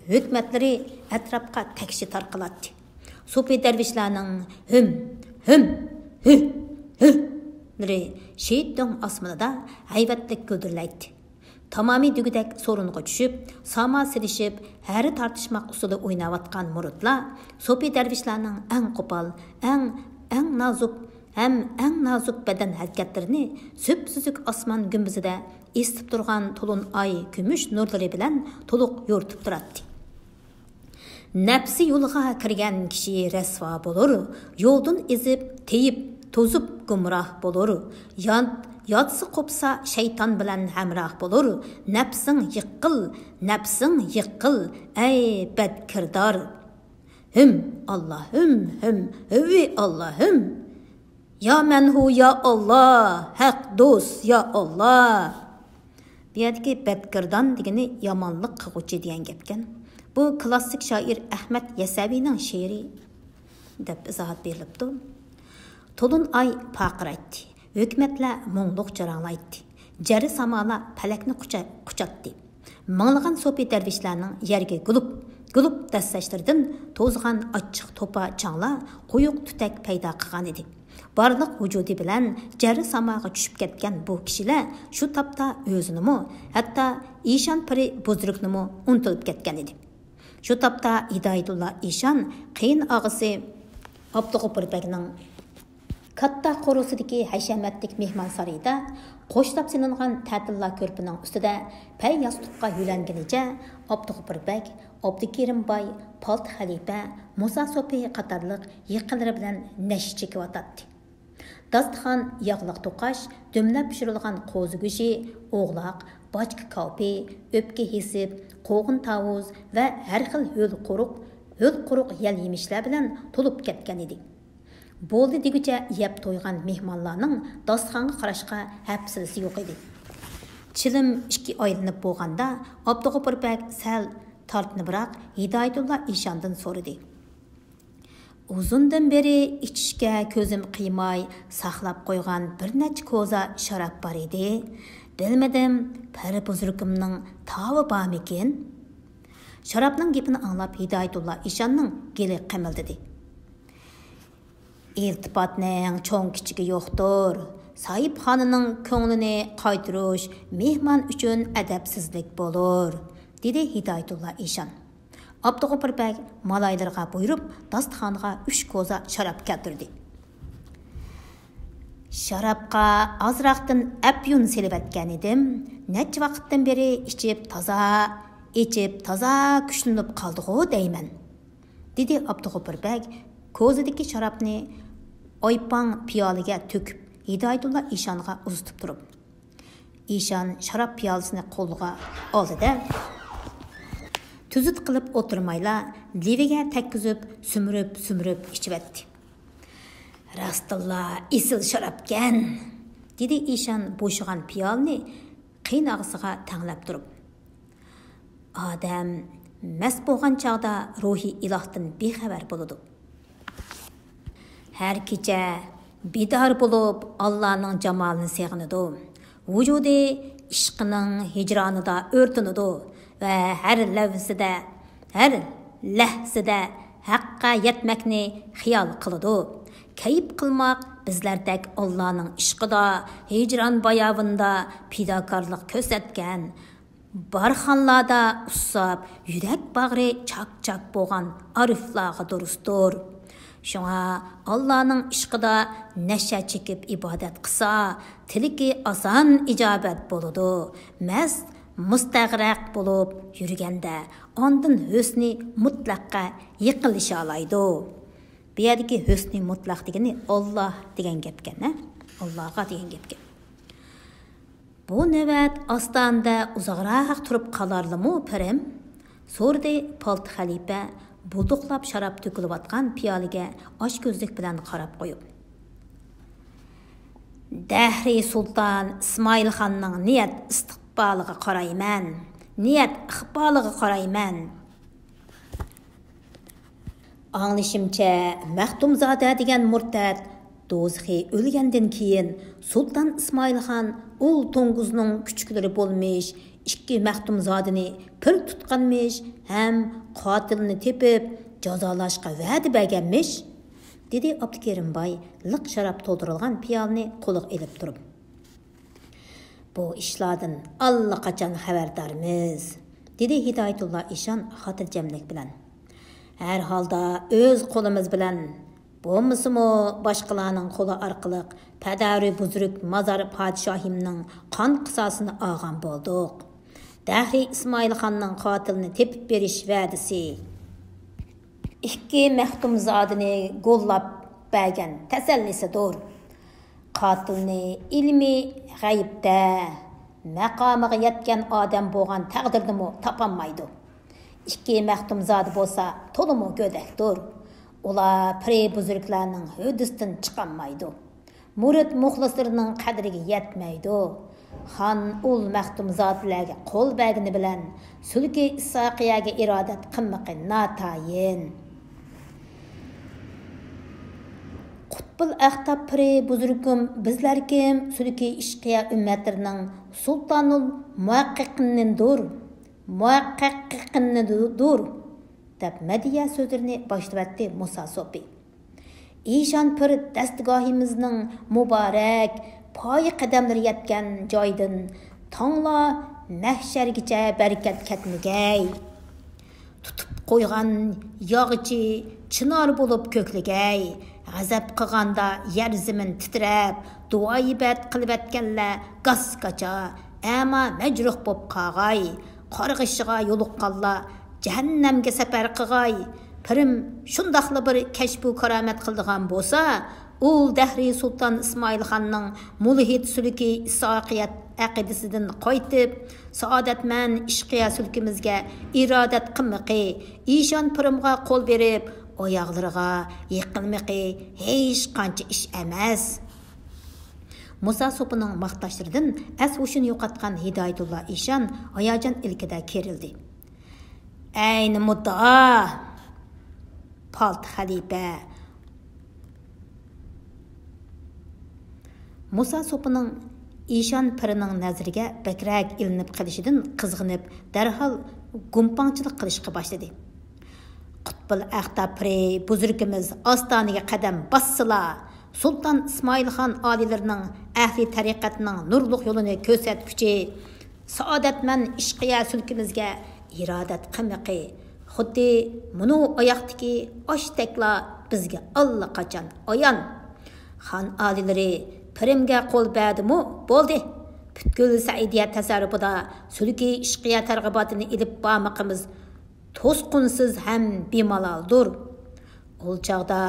ھۆكمەتلىرى ئەتراپقا تەكشى تارقىلاتتى. سوپى دەرۋىشلەرنىڭ ھۈم، ھۈم، ھۈ، ھۈلىرى شېيىت دۆڭ ئاسمىنىدا ھەيۋەتلىك گۈلدۈرلەيتتى. تامامى دېگۈدەك سورۇنغا چۈشۈپ، ساما سېلىشىپ، ھەرە تارتىشماق ئۇسسۇلى ئويناۋاتقان مۇرىتلار سوپى دەرۋىشلەرنىڭ ئەڭ قوپال، ئەڭ، ئەڭ نازۇك ھەم ئەڭ نازۇك بەدەن ھەرىكەتلىرىنى سۈپسۈزۈك ئاسمان گۈمبىزىدە ئېسىلىپ تۇرغان تولۇن ئاي كۈمۈش نۇرلىرى بىلەن تولۇق يورۇتۇپ تۇراتتى. نەپسى يولغا كىرگەن كىشى رەسۋا بولۇر، يولدىن ئېزىپ، تېيىپ، توزۇپ گۇمراھ بولۇر. يات-، ياتسا قوپسا شەيتان بىلەن ھەمراھ بولۇر. نەپسىڭ يىققىل، نەپسىڭ يىققىل، ئەي بەدكىردار! ھىم، ئاللا، ھىم، ھىم، ھىۋى، ئاللا، ھىم. يا مەنھۇ، يا ئاللا، ھەق دوست، يا ئاللا. بۇ يەردىكى بەدكىردان دېگىنى يامانلىق قىلغۇچى دېگەن گەپكەن. بۇ كلاسسىك شائىر ئەخمەت يەسەۋىنىڭ شېئىرى، دەپ ئىزاھات بېرىلىپتۇ. تولۇن ئاي پارقىرايتتى. ھۆكۈمەتلەر مۇڭلۇق جاراڭلايتتى. جەررى سامالار پەلەكنى قۇچا-، قۇچاتتى. مىڭلىغان سوپى دەرۋىشلەرنىڭ يەرگە گۇلۇپ، گۇلۇپ دەسسەشلىرىدىن توزغان ئاچچىق توپا چاڭلار قويۇق تۈتەك پەيدا قىلغانىدى. بارلىق ۋۇجۇدى بىلەن جەررى ساماغا چۈشۈپ كەتكەن بۇ كىشىلەر شۇ تاپتا ئۆزىنىمۇ، ھەتتا ئىشان پىرى بۇزرۇكنىمۇ ئۇنتۇلۇپ كەتكەنىدى. شۇ تاپتا ھىدايەتۇللا ئىشان قېيىن ئاغىسى ئابدۇغوپۇر بەگنىڭ كاتتا قورۇسىدىكى ھەشەمەتلىك مېھمانسارىيىدا قوشلاپ سېلىنغان تەتىللا كۆرپىنىڭ ئۈستىدە پەي ياستۇققا يۆلەنگىنىچە ئابدۇغوپۇر بەگ، ئابدۇكېرىم باي، پالتا خەلىپە، مۇسا سوپى قاتارلىق يېقىنلىرى بىلەن نەشە چېكىۋاتاتتى. داستىخان، ياغلىق توقاش، دۈملەپ پىشۇرۇلغان قوزا گۆشى، ئوغلاق، باچكا كاۋىپى، ئۆپكە ھېسىپ، قوغۇن تاۋۇز ۋە ھەر خىل ھۆل قۇرۇق، ھۆل قۇرۇق يەل يېمىشلەر بىلەن تولۇپ كەتكەن ئىدى. بولدى دېگۈچە يەپ تويغان مېھمانلارنىڭ داستىخانغا قاراشقا ھەپسىلىسى يوق ئىدى. چىلىم ئىككى ئايلىنىپ بولغاندا، ئابدۇغوپۇر بەگ سەل تارتىنىپراق ھىدايەتۇللا ئىشاندىن سورىدى. ئۇزۇندىن بېرى ئىچىشكە كۆزۈم قىيماي ساقلاپ قويغان بىر نەچچە كوزا شاراب بار ئىدى. بىلمىدىم، پىر بۇزرۇكۇمنىڭ تاۋى بارمىكىن؟ شارابنىڭ گېپىنى ئاڭلاپ ھىدايەتۇللا ئىشاننىڭ گېلى قىمىلدىدى. ئىلتىپاتنىڭ چوڭ كىچىكى يوقتۇر. ساھىبخانىنىڭ كۆڭلىنى قايتۇرۇش مېھمان ئۈچۈن ئەدەپسىزلىك بولۇر، دېدى ھىدايەتۇللا ئىشان. ئابدۇغوپۇر بەگ مالايلىرىغا بۇيرۇپ، داستىخانغا ئۈچ كوزا شاراب كەلتۈردى. شارابقا ئازراقتىن ئەپيۈن سېلىۋەتكەن ئىدىم. نەچچە ۋاقىتتىن بېرى ئىچىپ تازا، ئىچىپ تازا كۈچلىنىپ قالدىغۇ دەيمەن، دېدى ئابدۇغوپۇر بەگ كوزىدىكى شارابنى ئايپاڭ پىيالىگە تۆكۈپ، ھىدايەتۇللا ئىشانغا ئۇزىتىپ تۇرۇپ. ئىشان شاراب پىيالىسىنى قولىغا ئالدى-دە، تۈزۈت قىلىپ ئولتۇرمايلا، لېۋىگە تەگكۈزۈپ، سۈمۈرۈپ-سۈمۈرۈپ ئىچىۋەتتى. «راستتىنلا ئېسىل شارابكەن!» دېدى ئىشان بوشىغان پىيالىنى قېيىنئاغىسىغا تەڭلەپ تۇرۇپ. ئادەم مەست بولغان چاغدا روھى ئىلاھتىن بىخەۋەر بولىدۇ. ھەر كېچە بىدار بولۇپ، ئاللانىڭ جامالىنى سېغىنىدۇ. ۋۇجۇدى ئىشقىنىڭ ھىجرانىدا ئۆرتىنىدۇ ۋە ھەر لەۋزىدە، ھەر لەھزىدە ھەققە يەتمەكنى خىيال قىلىدۇ. كەيپ قىلماق بىزلەردەك ئاللانىڭ ئىشقىدا، ھىجران باياۋىندا پىداكارلىق كۆرسەتكەن، بارخانلاردا ئۇسساپ، يۈرەك باغرى چاك-چاك بولغان ئارىفلارغا دۇرۇستۇر. شۇڭا ئاللانىڭ ئىشقىدا نەشە چېكىپ ئىبادەت قىلسا، تىلىكى ئاسان ئىجابەت بولىدۇ. مەست مۇستەغرەق بولۇپ يۈرگەندە، ئاندىن ھۆسنى مۇتلەققە يېقىنلىشالايدۇ. بۇ يەردىكى ھۆسنى مۇتلەق دېگىنى ئاللا دېگەن گەپكەن، ھە؟ ئاللاغا دېگەن گەپكەن. بۇ نۆۋەت ئاستانىدە ئۇزاقراق تۇرۇپ قالارلىمۇ، پىرىم؟ سورىدى پالتا خەلىپە بۇلدۇقلاپ شاراب تۆكۈلۈۋاتقان پىيالىگە ئاچكۆزلۈك بىلەن قاراپ قويۇپ. دەھرىي سۇلتان ئىسمائىل خاننىڭ نىيەت ئىستىقبالىغا قارايمەن، نىيەت ئىقبالىغا قارايمەن. ئاڭلىشىمچە، مەختۇمزادە دېگەن مۇرتەت دوزىخى ئۆلگەندىن كېيىن، سۇلتان ئىسمائىل خان ئۇل توڭگۇزنىڭ كۈچۈكلىرى بولمىش ئىككى مەختۇمزادىنى پىر تۇتقانمىش ھەم قاتىلنى تېپىپ جازالاشقا ۋەدە بەرگەنمىش، دېدى ئابدۇكېرىم باي لىق شاراب تولدۇرۇلغان پىيالىنى قولىغا ئېلىپ تۇرۇپ. بۇ ئىشلاردىن ئاللىقاچان خەۋەردارمىز، دېدى ھىدايەتۇللا ئىشان خاتىرجەملىك بىلەن. ھەر ھالدا ئۆز قولىمىز بىلەن بولمىسىمۇ، باشقىلارنىڭ قولى ئارقىلىق پەدەرۇ بۇزرۇك مازار پادىشاھىمنىڭ قان قىساسىنى ئالغان بولدۇق. دەھرىي ئىسمائىل خاننىڭ قاتىلىنى تېپىپ بېرىش ۋەدىسى، ئىككى مەختۇمزادىنى گوللاپ بەرگەن تەسەللىسىدۇر. قاتىلنى ئىلمىي غەيىبتە مەقامىغا يەتكەن ئادەم بولغان تەقدىردىمۇ تاپالمايدۇ. ئىككى مەختۇمزادە بولسا تولىمۇ گۆدەكتۇر. ئۇلار پىرى بۈزرۈكلەرنىڭ ھۆددىسىدىن چىقالمايدۇ. مۇرىت مۇخلىسلىرىنىڭ قەدرىگە يەتمەيدۇ. خان ئۇل مەختۇمزادىلەرگە قول بەرگىنى بىلەن سۈلكى ئىسھاقىيەگە ئىرادەت قىلمىقى ناتايىن. قۇتبۇل ئەختاب پىرى بۇزرۇكۇم، بىزلەر كىم؟ سۈلكى ئىشقىيە ئۈممەتلىرىنىڭ سۇلتانۇل مۇھەققىقىنىدۇر، مۇھەققىقىنىدۇر، دەپ مەدھىيە سۆزلىرىنى باشلىۋەتتى مۇسا سوپى. ئىشان پىر دەستىگاھىمىزنىڭ مۇبارەك پايە قەدەملىرى يەتكەن جايدىن تاڭلا مەھشەرگىچە بەرىكەت كەتمىگەي. تۇتۇپ قويغان ياغىچى چىنار بولۇپ كۆكلىگەي. غەزەپ قىلغاندا يەر زېمىن تىترەپ، دۇئايىبەت قىلىۋەتكەنلەر گاس-گاچا، ئەما مەجرۇھ بوپ قاغاي. قارغىشىغا يولۇققانلار جەھەننەمگە سەپەر قىغاي. پىرىم شۇنداقلا بىر كەشپۇ كارامەت قىلىدىغان بولسا، ئۇل دەھرىي سۇلتان ئىسمائىل خاننىڭ مۇلھىد سۈلكى ئىسھاقىيەت ئەقىدىسىدىن قايتىپ، سائادەتمەن ئىشقىيە سۈلكىمىزگە ئىرادەت قىلمىقى، ئىشان پىرىمغا قول بېرىپ، ئاياغلىرىغا يىقىلمىقى ھېچقانچە ئىش ئەمەس. مۇسا سوپىنىڭ ماختاشلىرىدىن ئەس-ھوشىنى يوقاتقان ھىدايەتۇللا ئىشان ھاياجان ئىلكىدە كېرىلدى. ئەينى مۇددىئا! پالتا خەلىپە مۇسا سوپىنىڭ ئىشان پىرىنىڭ نەزىرىگە بەكرەك ئىلىنىپ قېلىشىدىن قىزغىنىپ، دەرھال گۇمپاڭچىلىق قىلىشقا باشلىدى. قۇتبۇل ئەختاب پىرى بۇزرۇكىمىز ئاستانىگە قەدەم باسسىلا، سۇلتان ئىسمائىلخان ئالىيلىرىنىڭ ئەھلى تەرىقەتنىڭ نۇرلۇق يولىنى كۆرسەتكۈچى سائادەتمەن ئىشقىيە سۈلكىمىزگە ئىرادەت قىلمىقى خۇددى مۇنۇ ئاياقتىكى ئاشتەكلا بىزگە ئاللىقاچان ئايان. خان ئالىيلىرى پىرىمگە قول بەردىمۇ بولدى. پۈتكۈل سەئىدىيە تەسەررۇپىدا سۈلكى ئىشقىيە تەرغىباتىنى ئېلىپ بارمىقىمىز توسقۇنسىز ھەم بىمالالدۇر. ئۇ چاغدا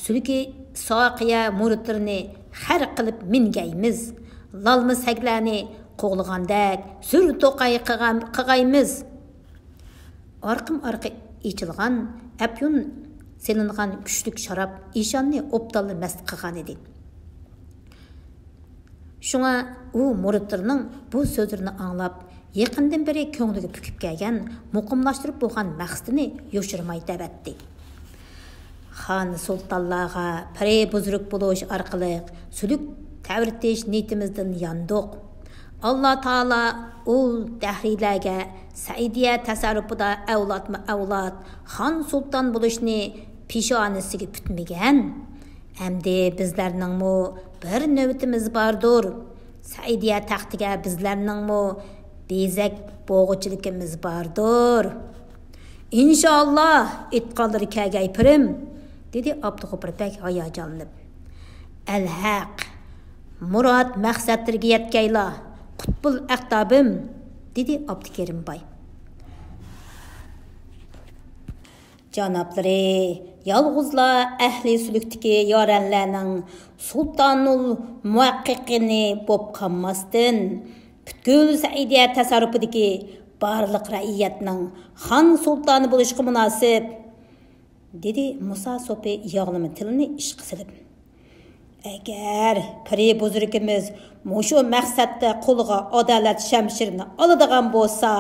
سۈلكى ساقىيە مۇرىتلىرىنى خەر قىلىپ مىنگەيمىز. لالما سەگلەرنى قوغلىغاندەك سۈر توقاي قىغان-، قىغايمىز. ئارقىمۇ ئارقا ئېچىلغان ئەپيۈن سېلىنغان كۈچلۈك شاراب ئىشاننى ئوبدانلا مەست قىلغانىدى. شۇڭا ئۇ مۇرىتلىرىنىڭ بۇ سۆزلىرىنى ئاڭلاپ، يېقىندىن بېرى كۆڭلىگە پۈكۈپ كەلگەن، مۇقىملاشتۇرۇپ بولغان مەقسىتىنى يوشۇرماي دەۋەتتى. خان سۇلتانلارغا پىرى بۇزرۇك بولۇش ئارقىلىق سۈلۈك تەۋرىتىش نىيىتىمىزدىن ياندۇق. ئاللا تائالا ئۇل دەھرىيلەرگە سەئىدىيە تەسەررۇپىدا ئەۋلادمۇ ئەۋلاد خان سۇلتان بولۇشنى پېشانىسىگە پۈتمىگەن. ئەمدى بىزلەرنىڭمۇ بىر نۆۋىتىمىز باردۇر. سەئىدىيە تەختىگە بىزلەرنىڭمۇ بېزەك بوغۇچىلىكىمىز باردۇر. ئىنشائاللا، ئېيتقانلىرى كەلگەي پىرىم، دېدى ئابدۇغوپۇر بەگ ھاياجانلىنىپ. ئەلھەق، مۇراد مەقسەتلىرىگە يەتكەيلا، قۇتبۇل ئەقتابىم. دېدى ئابدۇكېرىم باي. جانابلىرى، يالغۇزلا ئەھلى سۈلۈكتىكى يارەنلەرنىڭ سۇلتانۇل مۇھەققىقىنى بولۇپ قالماستىن، پۈتكۈل سەئىدىيە تەسەررۇپىدىكى بارلىق رەئىيەتنىڭ خان سۇلتانى بولۇشقا مۇناسىپ، دېدى مۇسا سوپى ياغلىما تىلىنى ئىشقا سېلىپ. ئەگەر پىرى بۇزرۇكىمىز مۇشۇ مەقسەتتە قولىغا ئادالەت شەمشىرىنى ئالىدىغان بولسا،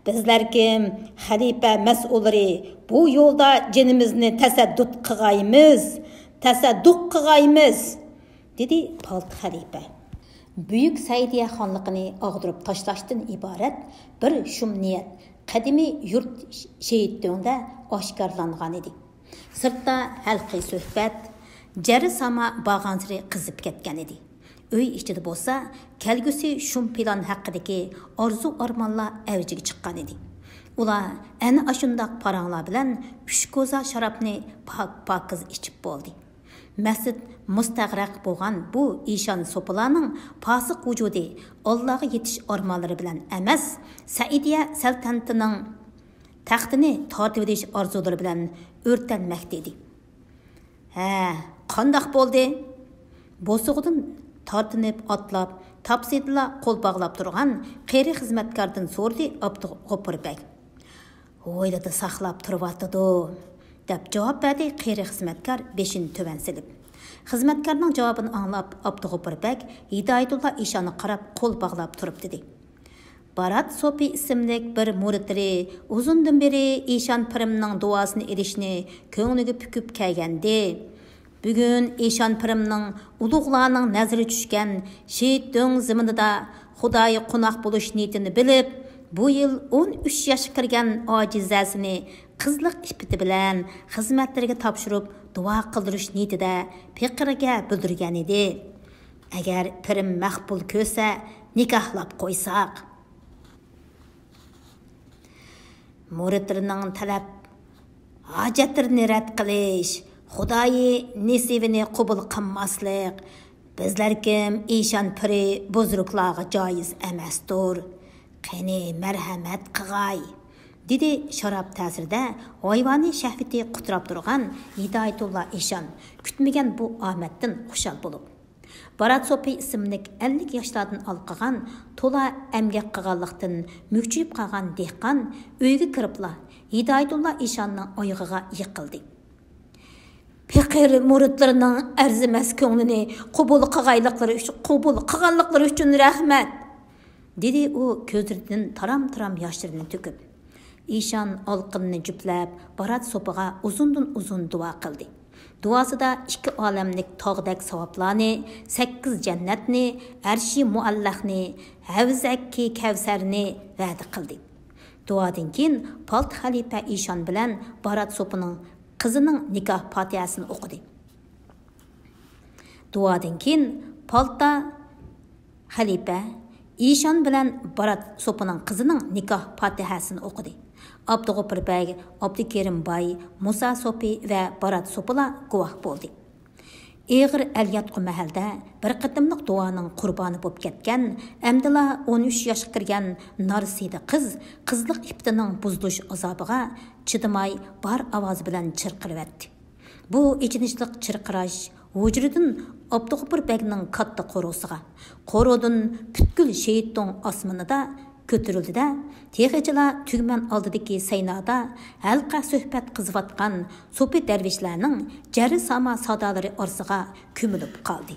بىزلەركىم خەلىپە مەسئۇللىرى بۇ يولدا جېنىمىزنى تەسەددۇت قىغايمىز، تەسەددۇق قىغايمىز، دېدى پالتا خەلىپە. بۈيۈك سەئىدىيە خانلىقىنى ئاغدۇرۇپ تاشلاشتىن ئىبارەت بىر شۇم نىيەت قەدىمىي يۇرت شېھىتدۆڭدە ئاشكارىلانغانىدى. سىرتتا ھەلقى سۆھبەت، جەررى ساما بارغانسېرى قىزىپ كەتكەنىدى. ئۆي ئىچىدە بولسا كەلگۈسى شۇم پىلان ھەققىدىكى ئارزۇ-ئارمانلار ئەۋجىگە چىققانىدى. ئۇلار ئەنە ئاشۇنداق پاراڭلار بىلەن ئۈچ كوزا شارابنى پاك-پاكىز ئىچىپ بولدى. مەسچىت مۇستەغرەق بولغان بۇ ئىشان سوپىلارنىڭ پاسىق ۋۇجۇدى ئاللاغا يېتىش ئارمانلىرى بىلەن ئەمەس، سەئىدىيە سەلتەنىتىنىڭ تەختىنى تارتىۋېلىش ئارزۇلىرى بىلەن ئۆرتەنمەكتە ئىدى. ھە، قانداق بولدى؟ بوسۇغىدىن تارتىنىپ ئاتلاپ، تاپسىدىلا قول باغلاپ تۇرغان قېرى خىزمەتكاردىن سورىدى ئابدۇغوپۇر بەگ. ھويلىدا ساقلاپ تۇرۇۋاتىدۇ، دەپ جاۋاب بەردى قېرى خىزمەتكار بېشىنى تۆۋەن سېلىپ. خىزمەتكارنىڭ جاۋابىنى ئاڭلاپ، ئابدۇغوپۇر بەگ ھىدايەتۇللا ئىشانغا قاراپ قول باغلاپ تۇرۇپ دېدى. بارات سوپى ئىسىملىك بىر مۇرىتلىرى ئۇزۇندىن بېرى ئىشان پىرىمنىڭ دۇئاسىنى ئېلىشنى كۆڭلىگە پۈكۈپ كەلگەنىدى. بۈگۈن ئىشان پىرىمنىڭ ئۇلۇغلارنىڭ نەزىرى چۈشكەن شېھىتدۆڭ زېمىنىدا خۇدايى قوناق بولۇش نىيىتىنى بىلىپ، بۇ يىل ئون ئۈچ ياشقا كىرگەن ئاجىزەسىنى قىزلىق ئىپپىتى بىلەن خىزمەتلىرىگە تاپشۇرۇپ، دۇئا قىلدۇرۇش نىيىتىدە پېقىرگە بىلدۈرگەنىدى. ئەگەر پىرىم مەقبۇل كۆرسە، نىكاھلاپ قويساق. مۇرىتلىرىنىڭ تەلەپ ھاجەتلىرىنى رەت قىلىش، خۇدايى نېسىۋىنى قوبۇل قىلماسلىق، بىزلەركىم ئىشان پىرى بۇزرۇكلارغا جايىز ئەمەستۇر. قېنى، مەرھەمەت قىغاي، دېدى شاراب تەسىرىدە ھايۋانىي شەھۋىتى قۇتراپ تۇرغان ھىدايەتۇللا ئىشان كۈتمىگەن بۇ ئامەتتىن خۇشال بولۇپ. بارات سوپى ئىسىملىك ئەللىك ياشلاردىن ھالقىغان، تولا ئەمگەك قىلغانلىقتىن مۈكچىيىپ قالغان دېھقان ئۆيگە كىرىپلا ھىدايەتۇللا ئىشاننىڭ ئايىغىغا يىقىلدى. پېقىر مۇرىتلىرىنىڭ ئەرزىمەس كۆڭلىنى قوبۇل قىغايلىقلىرى ئۈچ-، قوبۇل قىغانلىقلىرى ئۈچۈن رەھمەت، دېدى ئۇ كۆزلىرىدىن تارام-تارام ياشلىرىنى تۆكۈپ. ئىشان ئالىقىنىنى جۈپلەپ، بارات سوپىغا ئۇزۇندىن ئۇزۇن دۇئا قىلدى. دۇئاسىدا ئىككى ئالەملىك تاغدەك ساۋابلارنى، سەككىز جەننەتنى، ئەرشى مۇئەللەقنى، ھەۋزەكى كەۋسەرنى ۋەدە قىلدى. دۇئادىن كېيىن پالتا خەلىپە ئىشان بىلەن بارات سوپىنىڭ قىزىنىڭ نىكاھ پاتىھەسىنى ئوقۇدى. دۇئادىن كېيىن پالتا خەلىپە ئىشان بىلەن بارات سوپىنىڭ قىزىنىڭ نىكاھ پاتىھەسىنى ئوقۇدى. ئابدۇغوپۇر بەگ، ئابدۇكېرىم باي، مۇسا سوپى ۋە بارات سوپىلار گۇۋاھ بولدى. ئېغىر ئەلياتقۇ مەھەلدە بىر قېتىملىق دۇئانىڭ قۇربانى بولۇپ كەتكەن، ئەمدىلا ئون ئۈچ ياشقا كىرگەن نارسىدە قىز قىزلىق ئىپپىتىنىڭ بۇزۇلۇش ئازابىغا چىدىماي بار ئاۋازى بىلەن چىرقىرىۋەتتى. بۇ ئېچىنىشلىق چىرقىراش ھۇجرىدىن ئابدۇغوپۇر بەگنىڭ كاتتا قورۇسىغا، قورۇدىن پۈتكۈل شېھىتدوڭ ئاسمىنىدا كۆتۈرۈلدى-دە، تېخىچىلا تۈگمەن ئالدىدىكى سەينادا ھەلقە سۆھبەت قىزىۋاتقان سوپى دەرۋىشلەرنىڭ جەررى ساما سادالىرى ئارىسىغا كۆمۈلۈپ قالدى.